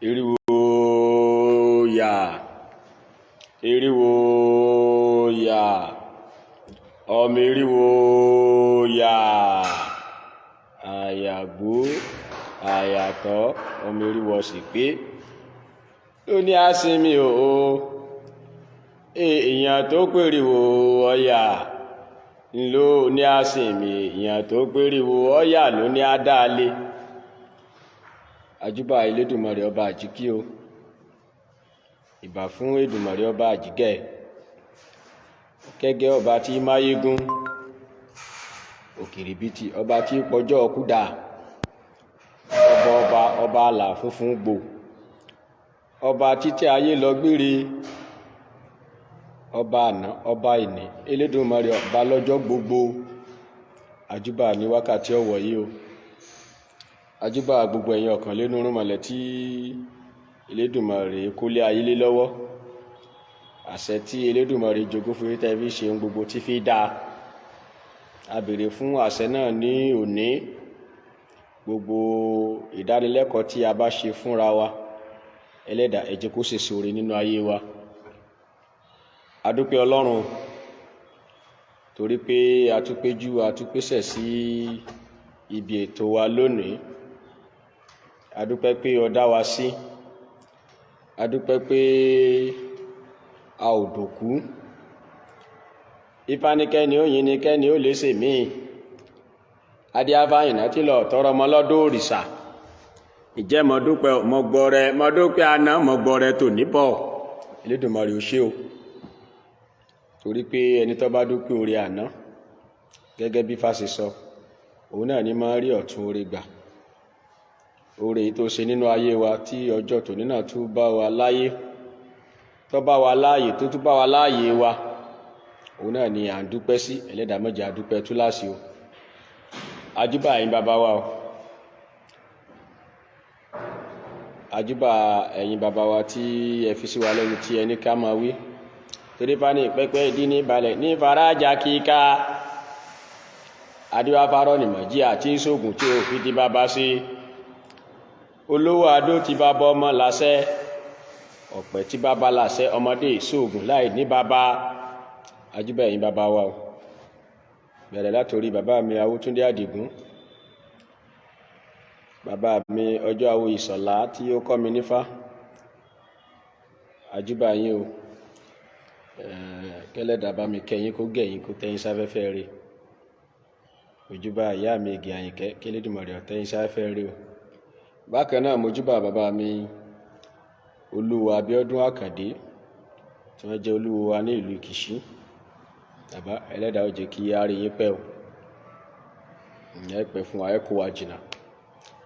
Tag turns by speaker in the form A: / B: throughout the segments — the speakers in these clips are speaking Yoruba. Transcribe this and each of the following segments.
A: Eriwo yà, eriwo yà, ọmọ eriwo yà, àyàgbó àyàtọ̀, ọmọ eriwo sì pé ó ní àsinmi o. Èèyàn tó pèrìwò ọ̀yà ló ní àsinmi, èèyàn tó pèrìwò ọ̀yà ló ní àdáalé. Àjúbà Elédùmarè ọba àjíkí o, ìbà fún Èdùmàrè ọba àjígẹ̀, kẹ́gẹ́ ọba tí máyégún, òkìrìbìtì ọba tí pọjọ́ kúdà, ọba ọba ọba àlà funfun gbò, ọba títí ayé lọ gbére, ọba àná, ọba ìní, Elédùmarè ọba lọ́jọ́ gbogbo. Àjúbà ní wákàtí ọ̀wọ̀ yìí o. Àjúbà gbogbo ẹ̀yin ọ̀kànlénúrúnmọlẹ̀ tí Elédùmarè kólé ayé lé lọ́wọ́, àṣẹ tí Elédùmarè jogún fún yín tẹ́ fi ṣe ohun gbogbo tí fi dáa. A béèrè fún àṣẹ náà ní òní. Gbogbo ìdánilẹ́kọ̀ọ́ tí a bá ṣe fúnra wa, ẹlẹ́dàá, ẹ jẹ́ kó sèso ore nínú ayé wa. A dúpẹ́ Ọlọ́run torí pé a tún péjú, a tún pésẹ̀ sí ibi ètò wa lónìí. A dúpẹ́ pé ó dá wa sí. A dúpẹ́ pé a ò dòkú. Ifá ní kẹ́ni ó yin ni kẹ́ni ó lè ṣe míì. Adíáfá ìná tí lọ tọrọ ọmọ lọ́dọ̀ òrìṣà. Ìjẹ́ mo dúpẹ́, mo gbọrẹ, mo dúpẹ́ àná, mo gbọrẹ tòní bọ̀. Elédùmarè ó ṣé o, torí pé ẹni tó bá dúpẹ́ oore àná, gẹ́gẹ́ bí Ifá ṣe sọ, òun náà ní máa rí ọ̀tún oore gbà. Oore yìí tó ṣe nínú ayé wa tí ọjọ́ tòní náà tún bá wa láyé, tó bá wa láàyè, tó tún bá wa láàyè wa, òun náà ni à ń dúpẹ́ sí. Ẹlẹ́dàá mọ́jà dúpẹ́ túláàsì o. Àjúbà ẹ̀yin bàbá wa o. Àjúbà ẹ̀yin bàbá wa tí ẹ fi sí wa lẹ́nu tí ẹ ní ká máa wí. Torí bá ní pẹ́pẹ́ ìdí ní balẹ̀ ní farajà kíká. Adíwáfárọ́ nìmọ̀jí àti ìṣògùn tí ó fi di bàbá sí. Olówó adó ti bàbá ọmọ làṣẹ. Ọ̀pẹ tí bàbá làṣẹ, ọmọdé ìṣògùn láì ní bàbá. Àjúbà ẹ̀yin bàbá wa o. Bẹ̀rẹ̀ látorí bàbá mi Awótúndé Àdìgún. Bàbá mi ọjọ́ awo Ìṣọ̀lá tí ó kọ́ mi nífá. Àjúbà yín o. Kẹ́lẹ́dàá bá mi kẹ́yìn kó gẹ̀yìn kó tẹ́yìn sáfẹ́fẹ́ ire. Mojúbà ìyá mi Ìgè Àyìnkẹ́, k'Elédùmarè ó tẹ́yìn sáfẹ́fẹ́ ire o. Bákan náà mojúbà bàbá mi Olúwo Abíọ́dún Àkàndé tí wọ́n jẹ́ olúwo wa ní ìlú Ìkìṣí. Bàbá, ẹlẹ́dàá ó jẹ́ kí á rí yín pẹ́ o. Ẹ pẹ́ fún wa, ẹ kó wa jìnnà.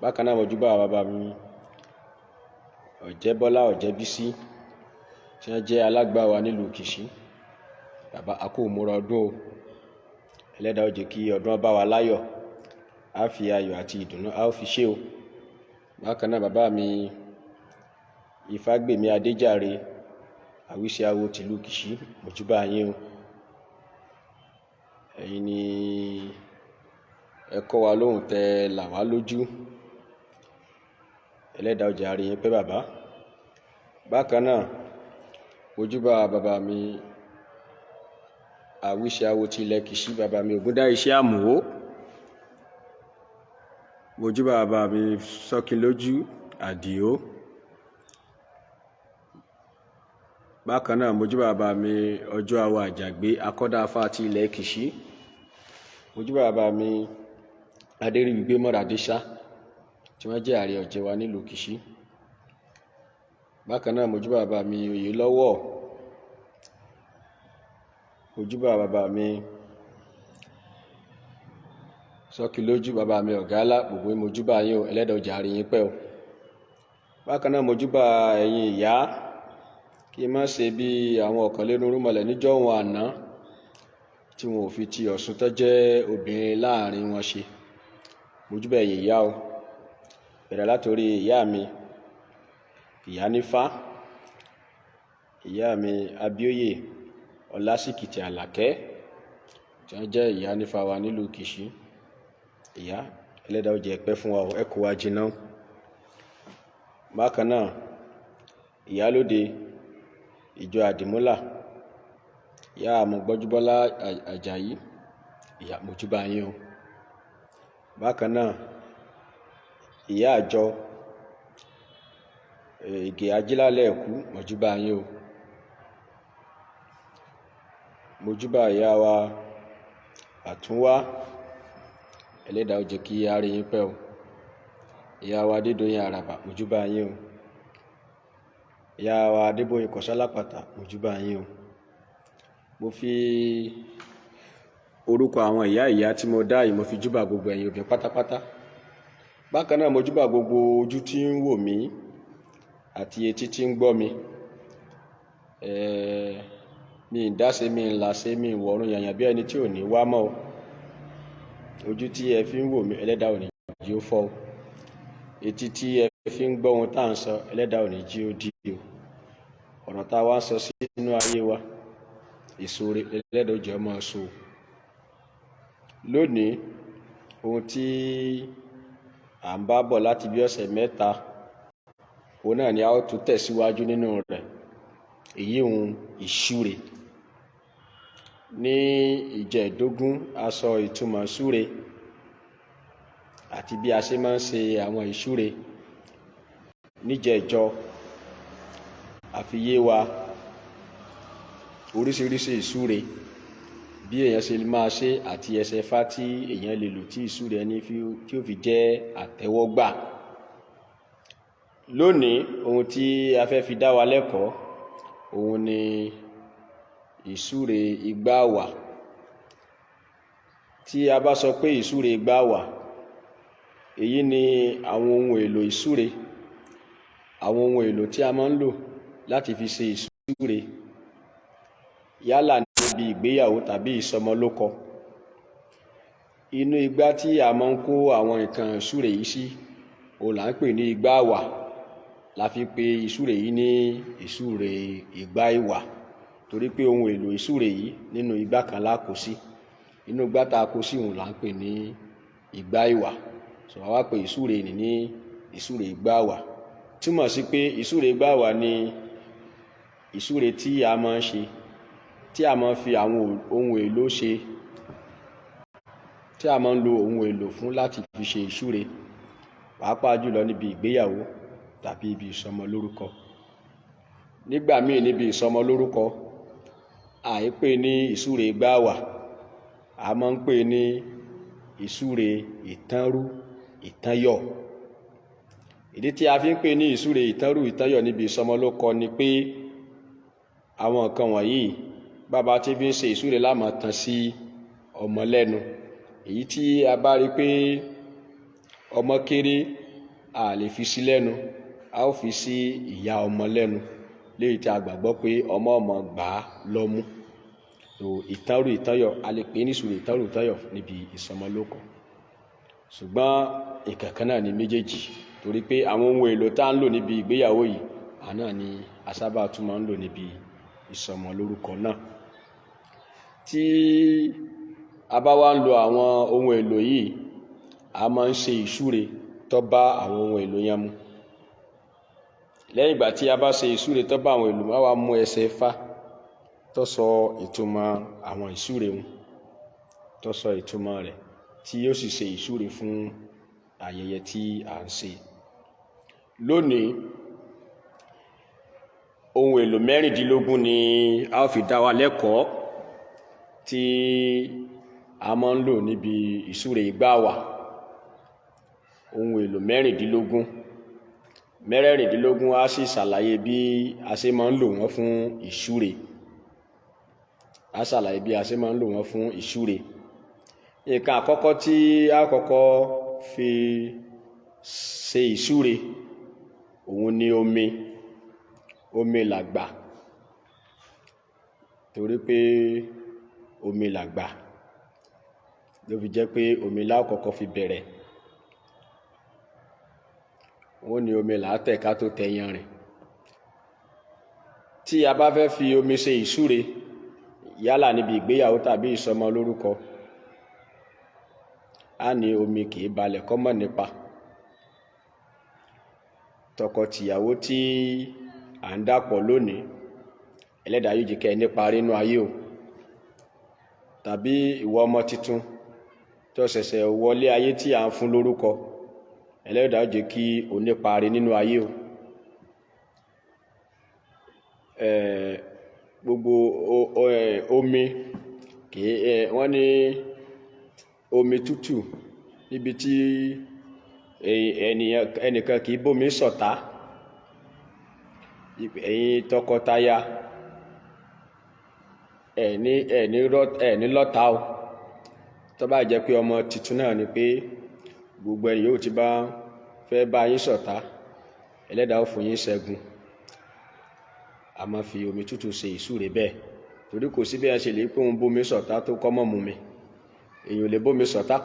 A: Bákan náà mojúbà bàbá mi Ọ̀jẹ́bọ́lá Ọ̀jẹ́bísí tí wọ́n jẹ́ alágbà wa nílùú Ìkìṣí. Bàbá, a kú ìmúra ọdún o. Ẹlẹ́dàá ó jẹ́ kí ọdún bá wa láyọ̀. A fi ayọ̀ àti ìdùnnú a ó fi ṣe o. Bákan náà bàbá mi Ifágbèmí Adéjàre, àwíṣe awo tìlú Ìkìṣí, mojúbà yín o. Ẹ̀yin ni ẹ kọ́ wa lóhùn tẹ là wá lójú. Ẹlẹ́dàá ó jẹ́ á rí yín pẹ́ bàbá. Bákan náà mojúbà bàbá mi àwíṣe awo ti ilẹ̀ Kìṣí, bàbá mi Ògúndáìṣẹ́ Àmùó. Mojúbà bàbá mi Sọ́kilójú Àdìó. Bákan náà mojúbà bàbá mi Ọjọ́ Awo Àjàgbé Akọ́dáfá ti ilẹ̀ Kìṣí. Mojúbà bàbá mi Adéríbigbé Mọ́ràdéṣá tí wọ́n jẹ́ ààrẹ ọ̀jẹ̀ wa nílùú Kìṣí. Bákan náà mojúbà bàbá mi Oyèlọ́wọ̀. Mojúbà bàbá mi Sọ́kilójú, bàbá mi Ọ̀gálá, gbogbo yín mojúbà yín o. Ẹlẹ́dàá ó jẹ́ á rí yín pẹ́ o. Bákan náà mojúbà ẹ̀yin ìyá, kí n má ṣe bí àwọn ọ̀kànlénúrúnmọlẹ̀ níjọ́ wọn àná tí wọn ò fi ti Ọ̀ṣun tó jẹ́ obìnrin láàrin wọn ṣe. Mojúbà ẹ̀yin ìyá o. Bẹ̀rẹ̀ látorí ìyá mi Ìyá nífá, ìyá mi Abíóyè Ọlásìkìtì Àlàkẹ́ tí wọ́n jẹ́ ìyá nífá wa nílùú Kìṣí. Ìyá, ẹlẹ́dàá ó jẹ́ pẹ́ fún wa o, ẹ kó wa jìnnà. Bákan náà, ìyálóde ìjọ Àdìmúlà, ìyá Àmọ̀gbọ́júbọ́lá Àjàyí, ìyá, mojúbà yín o. Bákan náà, ìyá àjọ Ìgè Ajílálẹ̀ Ẹ̀kú, mojúbà yín o. Mojúbà ìyá wa Àtúnwá, ẹlẹ́dàá ó jẹ́ kí á rí yín pẹ́ o. Ìyá wa Adédoyin Àràbà, mojúbà yín o. Ìyá wa Adébóyè Kọ̀sálàpàtà, mojúbà yín o. Mo fi orúkọ àwọn ìyá ìyá tí mo dá yìí, mo fi júbà gbogbo ẹ̀yin obìnrin pátápátá. Bákan náà, mojúbà gbogbo ojú tí ń wò mí àti etí tí ń gbọ́ mi. Mi ń dáṣe, mi ń làṣe, mi ń wọ̀run yànyàn bí ẹni tí ò ní wá mọ́ o. Ojú tí ẹ fi ń wò mí, ẹlẹ́dàá ò ní jí ó fọ́ o. Etí tí ẹ fi ń gbọ́ ohun tá à ń sọ, ẹlẹ́dàá ò ní jí ó dí o. Ọ̀rọ̀ tá a wá ń sọ sínú ayé wa, èso rẹ̀ ẹlẹ́dàá ó jẹ́ ó máa so. Lónìí, ohun tí à ń bá bọ̀ láti bí ọ̀sẹ̀ mẹ́ta, òun náà ni a ó tún tẹ̀síwájú nínú rẹ̀. Èyí òun ìṣúre. Ní ìjẹ́ẹ̀dógún, a sọ ìtumọ̀ ìṣúre àti bí a ṣe máa ń ṣe àwọn ìṣúre. Níjẹ̀ẹ́jọ, a fi yé wa oríṣiríṣi ìṣúre, bí èèyàn ṣe máa ṣe àti ẹsẹ̀ ifá tí èèyàn lè lò tí ìṣúre ẹni tí ó fi jẹ́ àtẹ́wọ́gbà. Lónìí, ohun tí a fẹ́ fi dá wa lẹ́kọ̀ọ́, òun ni ìṣúre igbá àwà. Tí a bá sọ pé ìṣúre igbá àwà, èyí ni àwọn ohun èlò ìṣúre, àwọn ohun èlò tí a máa ń lò láti fi ṣe ìṣúre, yálà níbi ìgbéyàwó tàbí ìsọmọlórúkọ. Inú igbá tí a máa ń kó àwọn nǹkan ìṣúre yìí sí, òun là ń pè ní igbá àwà. La fi pe ìṣúre yìí ní ìṣúre igbá ìwà, torí pé ohun èlò ìṣúre yìí nínú igbá kan la kó sí. Inú igbá tá a kó sí, òun là ń pè ní igbá ìwà. Sọ wá pé ìṣúre ní ní ìṣúre igbá àwà. Túmọ̀ sí pé ìṣúre igbá àwà ni ìṣúre tí a máa ń ṣe, tí a máa ń fi àwọn ohun èlò ṣe, tí a máa ń lo ohun èlò fún láti fi ṣe ìṣúre, pàápàá jùlọ níbi ìgbéyàwó tàbí ibi ìsọmọlórúkọ. Nígbà míì níbi ìsọmọlórúkọ, àì pè ní ìṣúre igbá àwà, a máa ń pè ní ìṣúre ìtànrú ìtànyọ̀. Ìdí tí a fi ń pè ní ìṣúre ìtànrú ìtànyọ̀ níbi ìsọmọlórúkọ ni pé àwọn nǹkan wọ̀nyí, bàbá tí fi ń ṣe ìṣúre la máa tàn sí ọmọ lẹ́nu. Èyí tí a bá rí pé ọmọ kéré, a lè fi sí lẹ́nu, a ó fi sí ìyá ọmọ lẹ́nu, léyìí tí a gbàgbọ́ pé ọmọ ọmọ gbà á lọ́mú. So ìtànrú ìtànyọ̀, a lè pè ní ìṣúre ìtànrú ìtànyọ̀ níbi ìsọmọlórúkọ. Ṣùgbọ́n ìkànkan náà ni méjèèjì, torí pé àwọn ohun èlò tá ń lò níbi ìgbéyàwó yìí, àná ni a sábà tún máa ń lò níbi ìsọmọlórúkọ náà. Tí a bá wá ń lo àwọn ohun èlò yìí, a máa ń ṣe ìṣúre tó bá àwọn ohun èlò yẹn mu. Lẹ́yìn ìgbà tí a bá ṣe ìṣúre tó bá àwọn èlò, a wá mú ẹsẹ̀ ifá tó sọ ìtumọ̀ àwọn ìṣúre wọn, tó sọ ìtumọ̀ rẹ̀, tí yóò sì ṣe ìṣúre fún ayẹyẹ tí à ń ṣe. Lónìí, ohun èlò mẹ́rìndínlógún ni a ó fi dá wa lẹ́kọ̀ọ́ tí a máa ń lò níbi ìṣúre igbá àwà. Ohun èlò mẹ́rìndínlógún, mẹ́rẹ̀ẹ̀rìndínlógún, á sì ṣàlàyé bí a ṣe máa ń lò wọ́n fún ìṣúre. Á ṣàlàyé bí a ṣe máa ń lò wọ́n fún ìṣúre. Nǹkan àkọ́kọ́ tí a kọ́kọ́ fi ṣe ìṣúre, òun ni omi. Omi làgbà, torí pé omi làgbà ló fi jẹ́ pé omi la kọ́kọ́ fi bẹ̀rẹ̀. Wọ́n ní omi là á tẹ̀ ká tó tẹ yanrìn. Tí a bá fẹ́ fi omi ṣe ìṣúre, yálà níbi ìgbéyàwó tàbí ìsọmọlórúkọ, á ní omi kì í balẹ̀ kọ́ mọ́ nípa. Tọkọ-tìyàwó tí à ń dàpọ̀ lónìí, ẹlẹ́dàá yóò jẹ́ kẹ́ ẹ nípa rínú ayé o. Tàbí ìwọ ọmọ tuntun tó ṣẹ̀ṣẹ̀ wọlé ayé tí à ń fún lórúkọ, ẹlẹ́dàá yóò jẹ́ kí o nípa rí nínú ayé o. Gbogbo omi kì í, wọ́n ní omi tútù níbi tí ẹnìkan kì í bómi ṣọ̀tá. Ẹ̀yin tọkọtaya, ẹ̀ ní lọ́ta o. Tó bá jẹ́ pé ọmọ tuntun náà ni, pé gbogbo ẹni yóò ti bá fẹ́ bá yín ṣọ̀tá, ẹlẹ́dàá ó fún yín ṣẹ́gun. A máa fi omi tútù ṣe ìsúre bẹ́ẹ̀, torí kò sí bí ẹ ṣe lè pé òun bómi ṣọ̀tá tó kọ́mọ́ mu mi. Èèyàn ò lè bómi ṣọ̀tá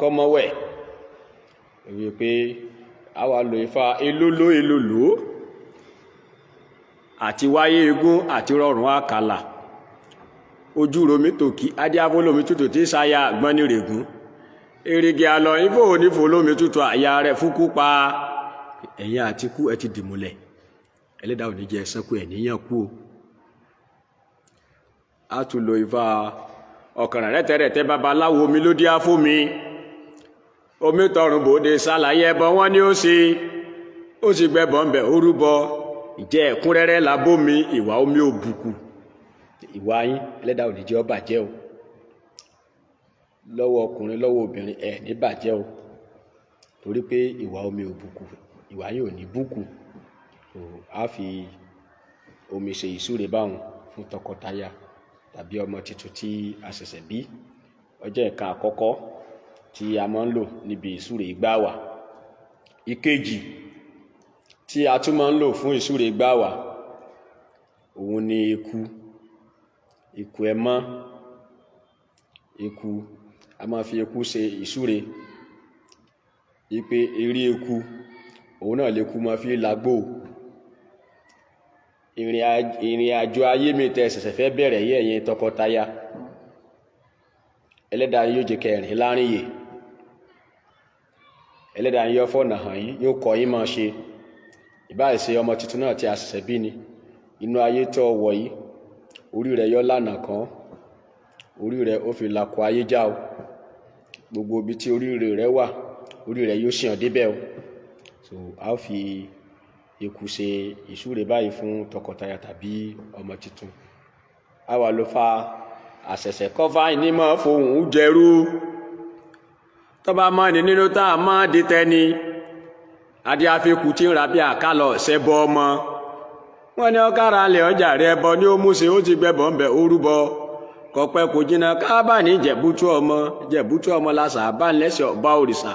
A: kọ́mọ́ wẹ̀. Èyí pé a wà lo Ifá elóló elóló àti wáyé egún àti rọrùn àkàlà ojú romi tòkí adíáfó lómi tútù tí sáyà gbọ́n ní règún èrìgì àlọ́ ifo onífò lómi tútù àyà rẹ̀ fúkú pa. Ẹ̀yin àti kú ẹ ti dìmúlẹ̀, ẹlẹ́dàá ò ní jẹ́ ẹsẹ̀ kú, ẹ̀ níyàn kú o. A tún lo Ifá ọ̀kàrà rẹ́tẹ̀rẹ̀tẹ̀ babaláwo mi ló díá fún mi, omi tọrùn bòde ṣàlàyé ẹbọ wọn ni ó ṣe, ó sì gbẹbọ ńbẹ ó rúbọ ìjẹ ẹ̀kúnrẹ́rẹ́ làbómi ìwà omi òbùkù. Ìwà yín, ẹlẹ́dàá ò ní jẹ́ ó bàjẹ́ o. Lọ́wọ́ ọkùnrin, lọ́wọ́ obìnrin, ẹ̀ ní bàjẹ́ o, torí pé ìwà omi òbùkù, ìwà yín ò ní bùkù. A fi omi ṣe ìsúre báwọn fún tọkọtaya tàbí ọmọ tuntun tí a ṣẹ̀ṣẹ̀ bí. Ó jẹ́ nǹkan àkọ́kọ́ tí a máa ń lò níbi ìsúre ìgbàwà. Ìkejì tí a tún máa ń lò fún ìsúre ìgbàwà, òun ni eku, eku ẹmọ́, eku. A máa fi eku ṣe ìsúre, wípé eré eku òun náà lè kú máa fi lágbó. Ìrìn àjò ayé mi tẹ́ ṣẹ̀ṣẹ̀ fẹ́ bẹ̀rẹ̀ yí, ẹ̀yin tọkọtaya, ẹlẹ́dàá yóò jẹ́ kẹ́ rìn láàrin yè, ẹlẹ́dàá yóò fọ̀nà hàn yín, yóò kọ́ yín máa ṣe. Ìbáà ṣe ọmọ tuntun náà tí a ṣẹ̀ṣẹ̀ bí ni, inú ayé tó wọ̀ yìí, orí rẹ̀ yọ lànà kan, orí rẹ̀ ó fi làkọ̀ ayé já o. Gbogbo ibi tí orí rẹ̀ wà, orí rẹ̀ yóò ṣìyàn débẹ̀ o. So a ó fi eku ṣe ìsúre báyìí fún tọkọtaya tàbí ọmọ tuntun. A wà ló fa àṣẹ̀ṣẹ̀ kọ́fà ní mọ́ fohùn jẹrú tọ́ba mọ́ ni nínú tá a mọ́ di tẹni adé àfikún tí ń ra bí àkàlọ̀ ṣẹbọ ọmọ wọn ní ọkàrà alẹ ọjà rẹ ẹbọ ní ó mú ṣe, ó ti gbẹbọ ńbẹ ó rúbọ kọpẹ kò jìnnà kábà ní jẹ̀bútú ọmọ, jẹ̀bútú ọmọ làṣà bá ń lẹ́sẹ̀ ọba òrìṣà.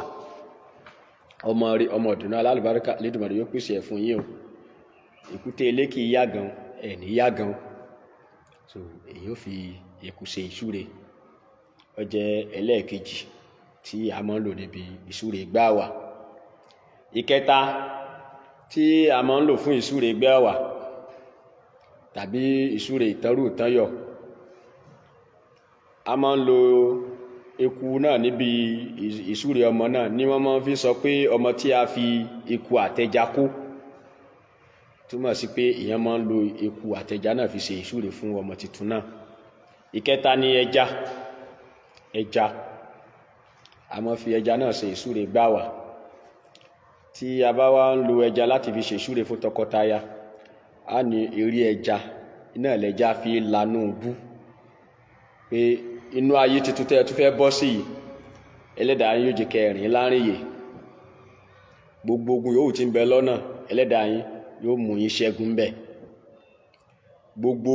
A: Ọmọ rí ọmọ ọdùnú alálùbáríkà lédùmarè yóò pèsè ẹ̀ fún yín o. Èkúté ilé kì í yá gan, ẹ̀ ní yá gan. So èyí ò fi eku ṣe ìsúre. Ó jẹ́ ẹlẹ́ẹ̀kejì tí a máa ń lò níbi ìsúre gbáwà. Ìkẹta tí a máa ń lò fún ìsúre gbáwà tàbí ìsúre ìtànrú ìtànyọ̀, a máa ń lo eku náà níbi ìsúre ọmọ náà ní wọ́n máa ń fi sọ pé ọmọ tí a fi eku àtẹja kó, túmọ̀ sí pé èèyàn máa ń lo eku àtẹja náà fi ṣe ìsúre fún ọmọ tuntun náà. Ìkẹta ni ẹja. Ẹja, a máa fi ẹja náà ṣe ìsúre gbáwà. Tí a bá wá ń lo ẹja láti fi ṣe ìsúre fún tọkọtaya, a ní eré ẹja iná lẹja fi lanú bú, pé inú ayé tuntun tẹ́ ẹ tún fẹ́ bọ́ sí yìí, ẹlẹ́dàá yín yóò jẹ́ kẹ́ rìn láàrin yè. Gbogbo ogun yòówù tí ń bẹ lọ́nà, ẹlẹ́dàá yín yóò mú yín ṣẹ́gun bẹ̀. Gbogbo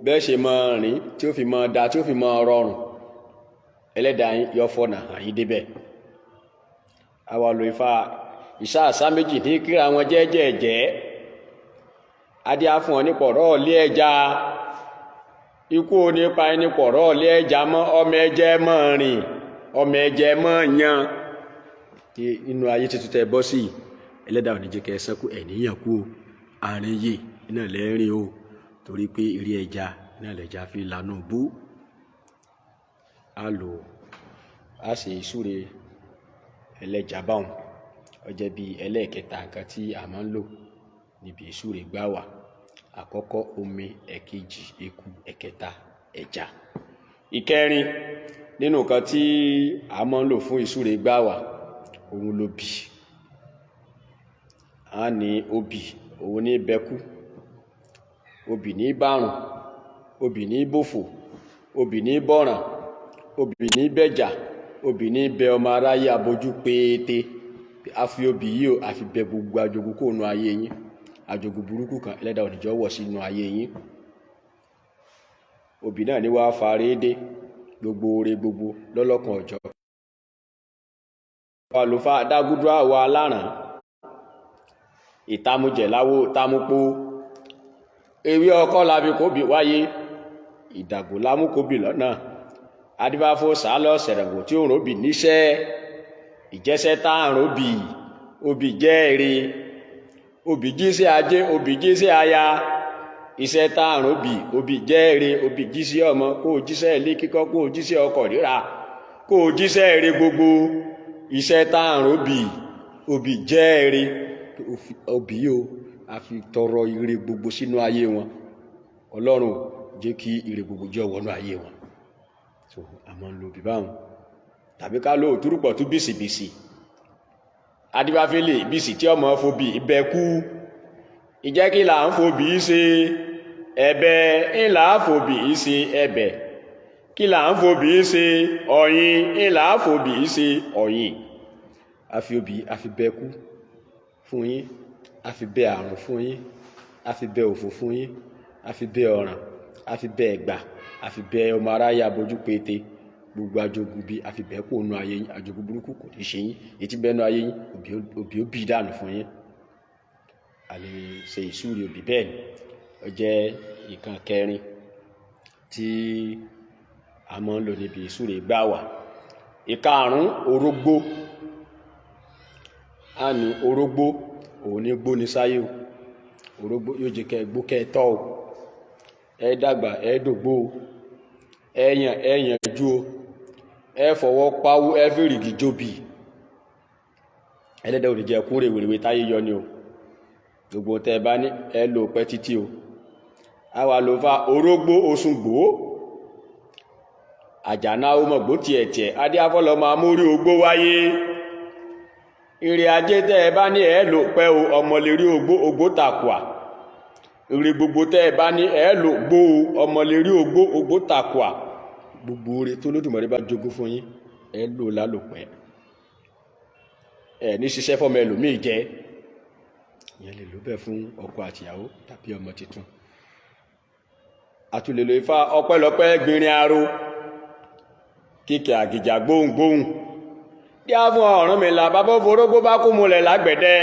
A: bẹ́ẹ̀ ṣe máa rìn tí ó fi máa da, tí ó fi máa rọrùn, ẹlẹ́dàá yín yóò fọ̀nà hàn yín débẹ̀. Àwa lo Ifá ìsáàsá méjì ní kíra wọn jẹ́jẹ̀jẹ́, adé á fún ọ ní pọ̀rọ́ ilé ẹja, ikú onípa ẹni pọ̀rọ́ ilé ẹja mọ́, ọmọ ẹjẹ́ mọ́ rìn, ọmọ ẹjẹ́ mọ́ yan. Nínú ayé tuntun tẹ́ bọ́ sí, ẹlẹ́dàá ò ní jẹ́ kẹ́ ẹ sẹ́kù, ẹ̀ níyàn kú o. Àárín yìí iná lẹ́rìn o, torí pé eré ẹja iná lẹ́ja fi lànà bú. A lò a ṣe ìsúre ẹlẹ́ja báwọn. Ó jẹ́ bí ẹlẹ́ẹ̀kẹta nǹkan tí a máa ń lò níbi ìsúre gbáwà. Àkọ́kọ́ omi, ẹ̀kejì eku, ẹ̀kẹta ẹja. Ìkẹrin nínú nǹkan tí a máa ń lò fún ìsúre gbáwà, òun lobì. A ní obì, òun ní bẹkú, obì ní bárùn, obì ní bòfò, obì ní bọ̀ràn, obì ní bẹ̀jà, obì ní bẹ ọmọ aráyé abojú péété. A fi obì yìí o, a fi bẹ gbogbo ajogun kó nu ayé yín. Ajogun burúkú kan ẹlẹ́dàá ò ní jẹ́ ó wọ̀ sínú ayé yín. Obì náà ní wàá farédé gbogbo oore gbogbo lọ́lọ́kan ọ̀jọ̀. Àlùfáà dágúdú àwọ̀ aláràn, ìtamujẹ̀ láwo tamupó, ewé ọkọ́ labi kóbi wáyé, ìdàgbò lámú kóbi lọ́nà, adíbáfó sálọ sẹ̀rẹ̀wò tí ó ròbì níṣẹ́, ìjẹsẹ́ tá à ń ròbì, obì jẹ́ èrè, obì jíṣẹ́ ajé, obì jíṣẹ́ aya, iṣẹ́ tá à ń ròbì, obì jẹ́ èrè, obì jíṣẹ́ ọmọ, kó o jíṣẹ́ ilé kíkọ́, kó o jíṣẹ́ ọkọ̀ rírà, kó o jíṣẹ́ èrè gbogbo, iṣẹ́ tá à ń ròbì, obì jẹ́ èrè. Obì yìí o, a fi tọrọ ire gbogbo sínú ayé wọn. Ọlọ́run jẹ́ kí ire gbogbo jẹ́ wọnú ayé wọn. So a máa ń lo obì báwọn. Tàbí ká lo òtúrúpọ̀ tú bìsìbìsì. Adíbáfélè bìsì tí ọmọ fobì ìbẹ́kú. Ìjẹ́ kí là ń fobì ṣe? Ẹ̀bẹ̀ ńlá fobì ṣe ẹ̀bẹ̀. Kí là ń fobì ṣe? Ọ̀yìn ńlá fobì ṣe ọ̀yìn. A fi obì, a fi bẹ́kú fún yín, a fi bẹ àrùn fún yín, a fi bẹ òfò fún yín, a fi bẹ ọ̀ràn, a fi bẹ ẹ̀gbà, a fi bẹ ọmọ aráyé abojú pété, gbogbo ajogun bí a fi bẹ kó nu ayé yín. Ajogun burúkú kò ní ṣe yín, ètí bẹ́ẹ̀ nu ayé yín, òbí ó bí dànù fún yín. A lè ṣe ìsúre òbí bẹ́ẹ̀ ni. Ó jẹ́ ìkan kẹrin tí a máa ń lò níbi ìsúre gbáwà. Ìkarùn-ún, orógbó. A ní orógbó, òun ní gbóni sáyé o. Orógbó yóò jẹ́ kẹ́ gbó kẹ́ tọ́ o, ẹ dàgbà ẹ dògbó o, ẹ yàn ẹ yànjú o, ẹ fọwọ́ pawú ẹ fèrègì jóbi. Ẹlẹ́dàá ò ní jẹ́ kún rèwerèwe táyé yọ ni o. Gbogbo tẹ́ ẹ bá ní ẹ lò pẹ́ títí o. A wà ló fa orógbó oṣù gbòó, àjànà ó mọ̀ gbó tiẹ̀ tiẹ̀, adé afọlọ́ máa mórí ogbó wáyé. Èrè ajé tẹ́ ẹ bá ní ẹ lò pẹ́ o, ọmọ lè rí ogbó ogbó tàkùà. Èrè gbogbo tẹ́ ẹ bá ní ẹ lò gbó o, ọmọ lè rí ogbó ogbó tàkùà. Gbogbo oore tó Olódùmarè bá jogún fún yín, ẹ lò lálòpẹ́. Ẹ ní ṣiṣẹ́ fọmọ ẹlòmíì jẹ. Ìyẹn lè lò bẹ́ẹ̀ fún ọkọ àtìyàwó tàbí ọmọ tuntun. Àtúlẹ̀lò ifá ọpẹ́lọpẹ́ gbìnrín aró, kíkẹ́ àgìjà gbóhùngbóhùn. Díá fún Ọ̀rúnmìlà bàbá forógbó bá kú mulẹ̀ lágbẹ̀dẹ.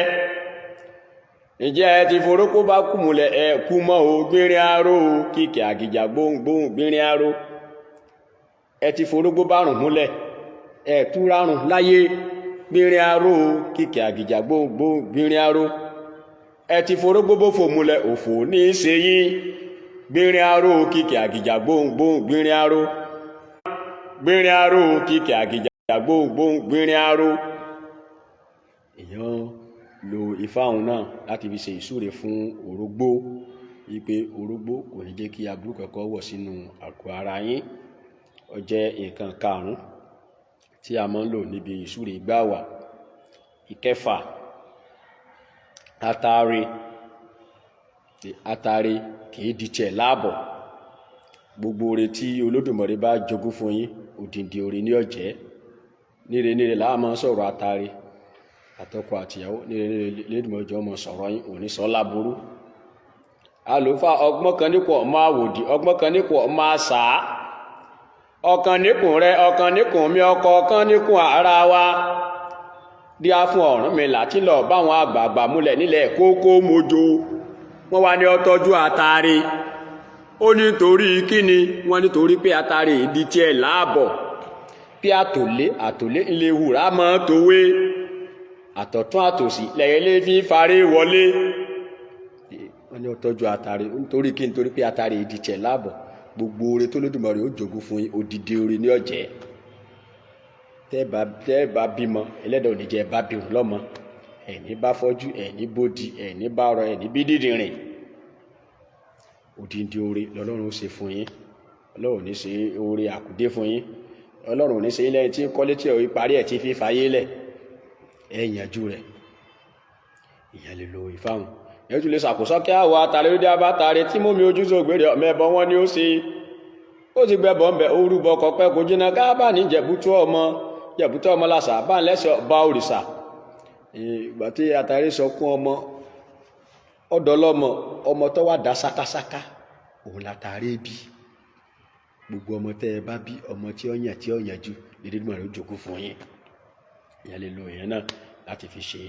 A: Ǹjẹ́ ẹ ti forógbó bá kú mulẹ̀ ẹ kú mọ́ o, gbìnrín aró o, kíkẹ́ àgìjà gbóhùngbóhùn gbìnrín aró. Ẹ ti forógbó bá rùn múlẹ̀, ẹ túrarùn láyé, gbìnrín aró o, kíkẹ́ àgìjà gbóhùngbóhùn gbìnrín aró. Ẹ ti forógbó bófò múlẹ̀, òfò ní í ṣe yín, gbìnrín aró o, kíkẹ́ àgìjà gbóhùngbóhùn gbìnrín aró. Gbìnrín aró o, kíkẹ́ àgìjà gbóhùngbóhùn gbìnrín aró. Èèyàn lo ifá òun náà láti fi ṣe ìsúre fún orógbó, wípé orógbó kò ní jẹ́ kí aburú kankan wọ̀ sínú àgọ́ ara yín. Ó jẹ́ nǹkan karùn-ún tí a máa ń lò níbi ìsúre gbáwà. Ìkẹfà, atare. Atare kìí di tiẹ̀ láàbọ̀. Gbogbo oore tí Olódùmarè bá jogún fún yín, òdìndín oore ní ọ̀jẹ́. Níre níre làá máa ń sọ̀rọ̀ atare. Àtọkọ àtìyàwó níre níre lédùmarè jọ máa sọ̀rọ̀ yín, òní sọ láburú. Àlùfáà ọgbọ́n kan nípò ọmọ àwòdì, ọgbọ́n kan nípò ọmọ àṣà. Ọ̀kan níkùn rẹ, ọ̀kan níkùn mi, ọkọ̀ ọ̀kan níkùn ara wa. Díá fún Ọ̀rúnmìlà tí lọ báwọn àgbààgbà múlẹ̀ nílẹ̀ kókó mojo. Wọ́n wá ní ó tọ́jú atare. Ó ní torí kíni? Wọ́n ní torí pé atare ìdí tiẹ̀ láàbọ̀. Bí àtòlé àtòlé ńlẹ̀ wùrà máa tòwé. Àtọ̀tún àtòsí lẹ́yẹlé fi faré wọlé. Wọ́n ní ó tọ́jú atare nítorí kí? Nítorí pé atare ìdí tiẹ̀ láàbọ̀. Gbogbo oore tó Olódùmarè ó jogún fún yín, odidi oore ní ọ̀jẹ́. Tẹ́ bá bímọ, ẹlẹ́dàá ò ní jẹ́ bá bírun lọ́mọ. Ẹ̀ní bá fọ́jú, ẹ̀ní bódi, ẹ̀ní bá rọ, ẹ̀ní bí dídìrìn. Odindi oore lọ́lọ́run ó ṣe fún yín. Ọlọ́run ò ní ṣe oore àkùdé fún yín. Ọlọ́run ò ní ṣe yín lẹ́yìn tí ń kọ́lé tí ò parí ẹ̀ tí fi fàyè lẹ̀. Ẹ yanjú rẹ̀. Ìyẹn lè lo ìfáhùn. Ìyẹn tún lè ṣàkóso kí àwọ̀ àtàrí ló dé abátàrí tí mú mi ojú sógbèrè ọmọ ẹbọ wọn ni ó ṣe. Ó ti gbẹbọ ńbẹ orúbọ kọpẹ kò jìnnà káábà ní jẹ̀bútú ọmọ, jẹ̀bútú ọmọ làṣà bá ń lẹ́sẹ̀ bá òrìṣà. Ìgbà tí àtàrí sọ kún ọmọ ọ̀dọ́lọ́mọ, ọmọ tó wà dá sákásáká òun látàrí bí. Gbogbo ọmọ tẹ́ ẹ bá bí, ọmọ tí ó yàn tí ó yànjú l'Elédùmarè ó jogún fún yín. Ìyẹn lè lo ìyẹn náà láti fi ṣe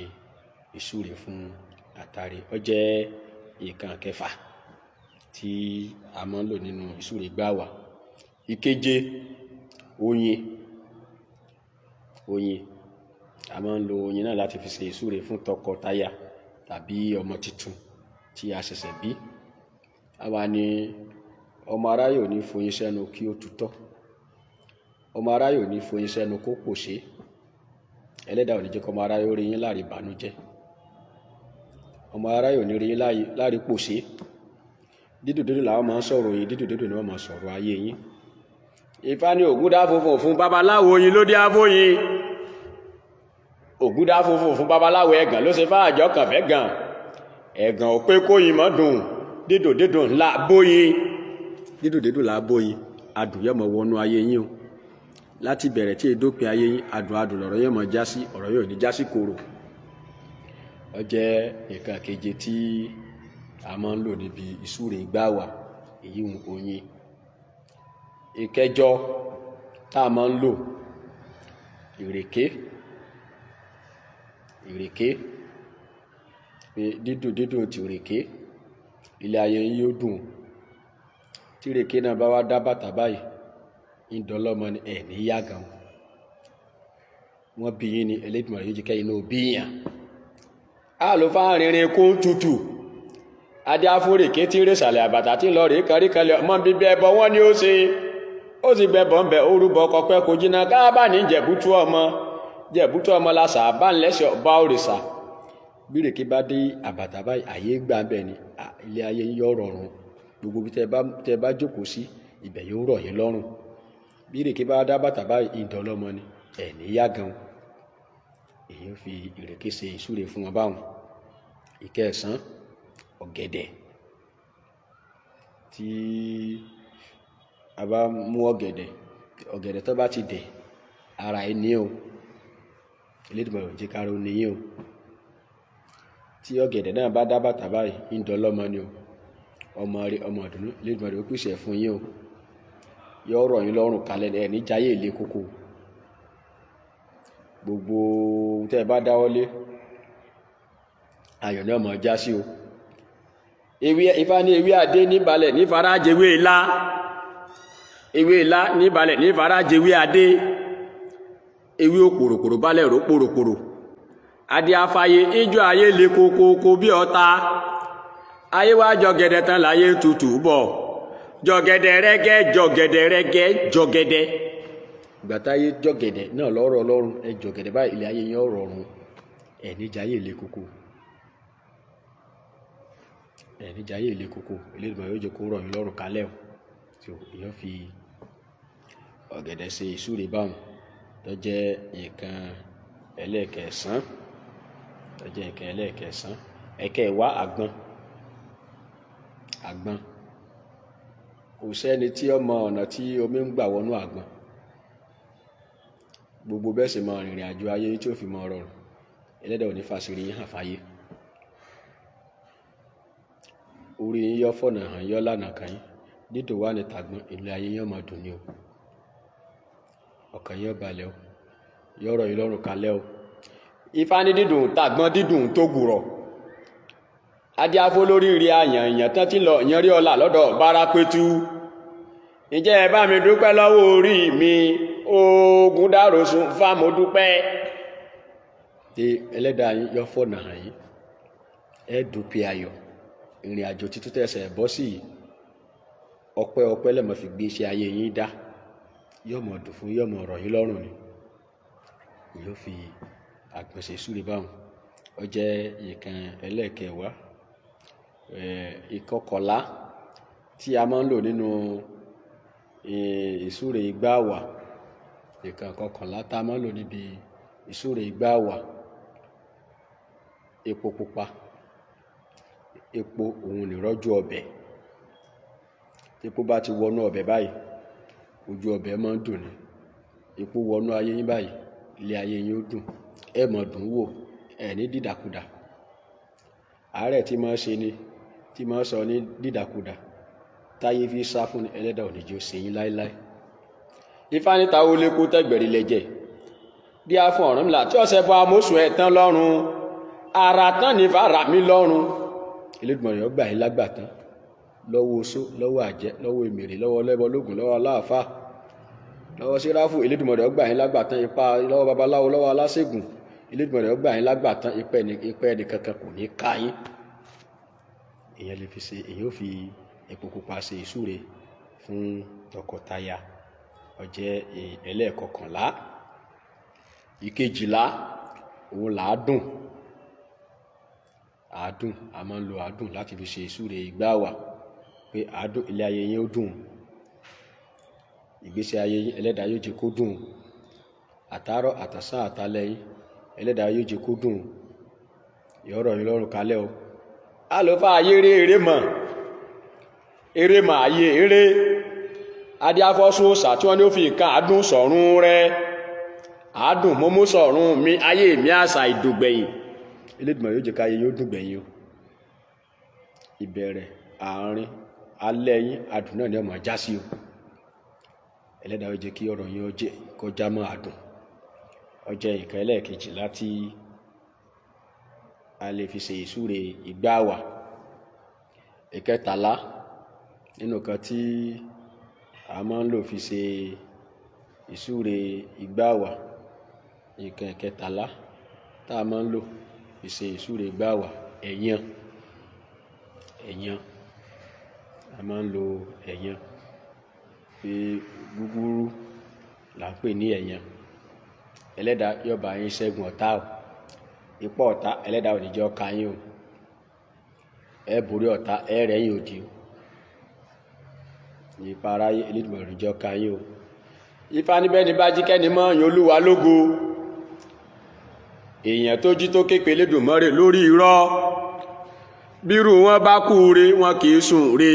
A: ìsúre fún àtàrí. Ó jẹ́ nǹkan kẹfà tí a máa ń lò nínú ìsúre gbáwà. Ìkeje, oyin. Oyin, a máa ń lo oyin náà láti fi ṣe ìsúre fún tọkọtaya tàbí ọmọ tuntun tí a ṣẹ̀ṣẹ̀ bí. A wà ní ọmọ aráyé ò ní foyin sẹ́nu kí ó tutọ́. Ọmọ aráyé ò ní foyin sẹ́nu kó pòṣé. Ẹlẹ́dàá ò ní jẹ́ kí ọmọ aráyé ó rí yín láàrí ìbànújẹ́. Ọmọ aráyé ò ní rí yín láàrí pòṣé. Dídùn dídùn làwọn máa ń sọ̀rọ̀ yín, dídùn dídùn ni wọ́n máa ń sọ̀rọ̀ ayé yín. Ifá ní ògúndá funfun fún babaláwo oyin ló dé afóyin. Ògúndá funfun fún babaláwo ẹ̀gàn ló ṣe fá àjọ kàn fẹ́ gàn. Ẹ̀gàn ò pé kóyin mọ́ dùn. Dídùn dídùn ńlá bóyin. Dídùn dídùn là bóyin. Adùn yóò máa wọnú ayé yín o. Láti bẹ̀rẹ̀ tí èdópin ayé yín, adùn adùn lọ̀rọ̀ yóò máa já sí, ọ̀rọ̀ yóò ní já sí korò. Ó jẹ́ nǹkan keje tí a máa ń lò níbi ìsúre gbáwà, èyí ń oyin. Ìkẹjọ tá a máa ń lò, ìrèké. Ìrèké, pé dídùn dídùn ti ìrèké, ilé ayé yín yóò dùn. Tí ìrèké náà bá wá dá bàtà báyìí, ń dọlọ́mọ ni ẹ̀ ní yá gan. Wọ́n bí yín ni Elédùmarè yóò jẹ́ kẹ́yin náà bí yàn. Àlùfáà rìnrìn kún tutù. Adé afúrèké tí ń rèsàlẹ̀ àbàtà tí ń lọ rèé kárí kalẹ̀ ọmọ bíbí ẹbọ wọn ni ó ṣe. Ó sì gbẹbọ ńbẹ orúbọ kọpẹ kò jìnnà káábà ní jẹ̀bútú ọmọ. Jẹ̀bútú ọmọ làṣà bá ń lẹ́sẹ̀ ọba òrìṣà. Bí ìrèké bá dé àbàtà báyìí, àyè gbà bẹ́ẹ̀ ni ilé ayé yín yóò rọrùn. Gbogbo ibi tẹ́ bá jókòó sí, ibẹ̀ yóò rọ̀ yín lọ́rùn. Bí ìrèké bá dá bàtà báyìí, ìdánlọ́mọ ni ẹ̀ ní yá gan. Èyí ń fi ìrèké ṣe ìsúre fún wọn báwọn. Ìkẹsàn, ọ̀gẹ̀dẹ̀. Tí a bá mú ọ̀gẹ̀dẹ̀, ọ̀gẹ̀dẹ̀ tó bá ti dẹ̀, ara ẹ ní o. Elédùmarè ò jẹ́ ká ro ní yín o. Tí ọ̀gẹ̀dẹ̀ náà bá dá bàtà báyìí, ìdánlọ́mọ ni o. Ọmọ rẹ, ọmọ ìdùnnú, Elédùmarè ó pèsè fún yín o. Yóò rọ̀ yín lọ́rùn kalẹ̀, ẹ̀ ní jayé ilé kókó. Gbogbo ohun tí ẹ bá dáwọ́lé, ayọ̀ ni ó máa já sí o. Ewé Ifá ní ewé adé níbalẹ̀ ní farajewé ilá. Ewé ilá níbalẹ̀ ní farajewé adé. Ewé òpòròpòrò balẹ̀ ró pòròpòrò. Adé afáyé ijó ayé le kókókó bí ọ̀tá. Ayé wá jọ̀gẹ̀dẹ̀ tán láyé tutù bọ̀. Jọ̀gẹ̀dẹ̀ rẹ́gẹ́, jọ̀gẹ̀dẹ̀ rẹ́gẹ́, jọ̀gẹ̀dẹ̀. Ìgbà táyé jọ̀gẹ̀dẹ̀ náà lọ́rọ̀ Ọlọ́run, ẹ jọ̀gẹ̀dẹ̀ báyìí, ilé ayé yín ó rọrùn. Ẹ̀ ní jayé ilé kókó. Ẹ̀ ní jayé ilé kókó. Elédùmarè yóò jẹ́ kó rọ̀ yín lọ́rùn kalẹ̀ o. Tí èèyàn fi ọ̀gẹ̀dẹ̀ ṣe ìsúre báwọn tó jẹ́ nǹkan ẹlẹ́ẹ̀kẹsàn. Tó jẹ́ nǹkan ẹlẹ́ẹ̀kẹsàn. Ẹ̀kẹwàá, àgbọn. Àgbọn. Kò sẹ́ni tí ó mọ ọ̀nà tí omi ń gbà wọnú àgbọn. Gbogbo bẹ́ẹ̀ sì máa rìnrìn àjò ayé tí ó fi máa rọrùn. Ẹlẹ́dàá ò ní fàṣírí yín hàn fáyé. Orí yín yọ fọ̀nà hàn yọ lánàá kan yín. Dídùn wà ní tàgbọn, ilé ayé yín ó máa dùn ni o. Ọkàn yín ó balẹ̀ o. Yọ rọ̀ yín lọ́rùn kalẹ̀ o. Ifá ní dídùn tàgbọn dídùn tó gùrọ̀. Adé afó lórí rí àyàn èèyàn tán tí lọ ìyẹn rí ọlá lọ́dọ̀ Bárápẹ́tù. Ǹjẹ́ ẹ bá mi dúpẹ́ lọ́wọ́ orí mi, oògùn dárosùn fámo dúpẹ́. Tí ẹlẹ́dàá yín yọ fọ̀nà hàn yín, ẹ dúpẹ́ ayọ̀. Ìrìn àjò títún tẹ̀sẹ̀ bọ́ sí yìí, ọpẹ́ ọpẹ́ lẹ́mọ̀ fi gbé iṣẹ́ ayé yín dá. Yóò mọ̀ dùn fún, yóò mọ̀ rọ̀ yín lọ́rùn ni. Yóò fi àgbọn ṣe ìsúre báwọn. Ó jẹ́ nǹkan ẹlẹ́ẹ̀kẹwàá. Ìkọkànlá tí a máa ń lò nínú ìsúre igbá wà, nǹkan kọkànlá tá a máa ń lò níbi ìsúre igbá wà, epo pupa. Epo òun nìrọ́jú ọbẹ̀. Epo bá ti wọnú ọbẹ̀ báyìí, ojú ọbẹ̀ máa ń dùn ni. Epo wọnú ayé yín báyìí, ilé ayé yín ó dùn, ẹ mọ̀ dùn wò, ẹ ní dìdàkudà. Àárẹ̀ tí máa ń ṣe ni, tí máa ń sọ ní dìdàkudà, táyé fi sá fún ni, ẹlẹ́dàá ò ní jẹ́ ó ṣe yín láéláé. Ifá níta ó lékó tẹ́gbẹ̀rí lẹ́jẹ̀ bí a fún Ọ̀rúnmìlà tí ọ̀sẹ̀ bọ amósùn ẹ̀ tán lọ́rùn, ara tán ní fara mi lọ́rùn. Elédùmarè ó gbà yín lágbàtán lọ́wọ́ oṣó, lọ́wọ́ àjẹ́, lọ́wọ́ èmèrè, lọ́wọ́ ọlẹ́bọ lógún, lọ́wọ́ aláàfáà, lọ́wọ́ séráfù. Elédùmarè ó gbà yín lágbàtán ipa lọ́wọ́ babaláwo, lọ́wọ́ aláṣègùn. Elédùmarè ó gbà yín lágbàtán, ipa ẹni kankan kò ní ká yín. Èèyàn lè fi ṣe, èèyàn ó fi epo pupa ṣe ìsúre fún tọkọtaya. Ó jẹ́ ẹlẹ́ẹ̀kọkànlá. Ìkejìlá òun làádùn. Àádùn, a máa ń lo àádùn láti fi ṣe ìsúre igbá wà, pé àádùn ilé ayé yín ó dùn, ìgbésí ayé yín ẹlẹ́dàá yóò jẹ́ kó dùn, àtàárọ̀ àtàsán àtàlẹ́ yín ẹlẹ́dàá yóò jẹ́ kó dùn, ìyọ́rọ̀ yín lọ́rùn kalẹ̀ o. Àlùfáà ayé eré eré mọ̀, eré mọ̀ ayé eré adíáfọ́sùn òòṣà tí wọ́n ní ó fi nǹkan àádùn sọ̀run rẹ̀, àádùn mọ́mú sọ̀run mi, ayé mi àṣà ìdògbẹ̀yìn. Elédùmarè yóò jẹ́ ká ayé yín ó dùn gbẹ̀yìn o. Ìbẹ̀rẹ̀, àárín, alẹ́ yín, adùn náà ni ó máa já sí o. Ẹlẹ́dàá yóò jẹ́ kí ọ̀rọ̀ yín ó jẹ́ kọjá mọ́ adùn. Ó jẹ́ nǹkan ẹlẹ́ẹ̀kejìlá tí a lè fi ṣe ìsúre igbá wà. Ìkẹtàlá nínú nǹkan tí a máa ń lò fi ṣe ìsúre igbá wà, nǹkan ìkẹtàlá tá a máa ń lò fi ṣe ìsúre igbá wà, ẹ̀yàn. Ẹ̀yàn, a máa ń lo ẹ̀yàn pé gúgúrú là ń pè ní ẹ̀yàn. Ẹlẹ́dàá yóò bá yín ṣẹ́gun ọ̀tá o. Ipá ọ̀tá ẹlẹ́dàá ò ní jẹ́ ó ká yín o. Ẹ borí ọ̀tá, ẹ rẹ́yìn òdì o. Ipa aráyé Elédùmarè ò ní jẹ́ ó ká yín o. Ifá níbẹ̀ ní bá jí kẹ́ni mọ́ yin Olúwa lógo. Èèyàn tó jí tó képe Elédùmarè lórí irọ́, bírú wọn bá kú re, wọn kì í sùn re.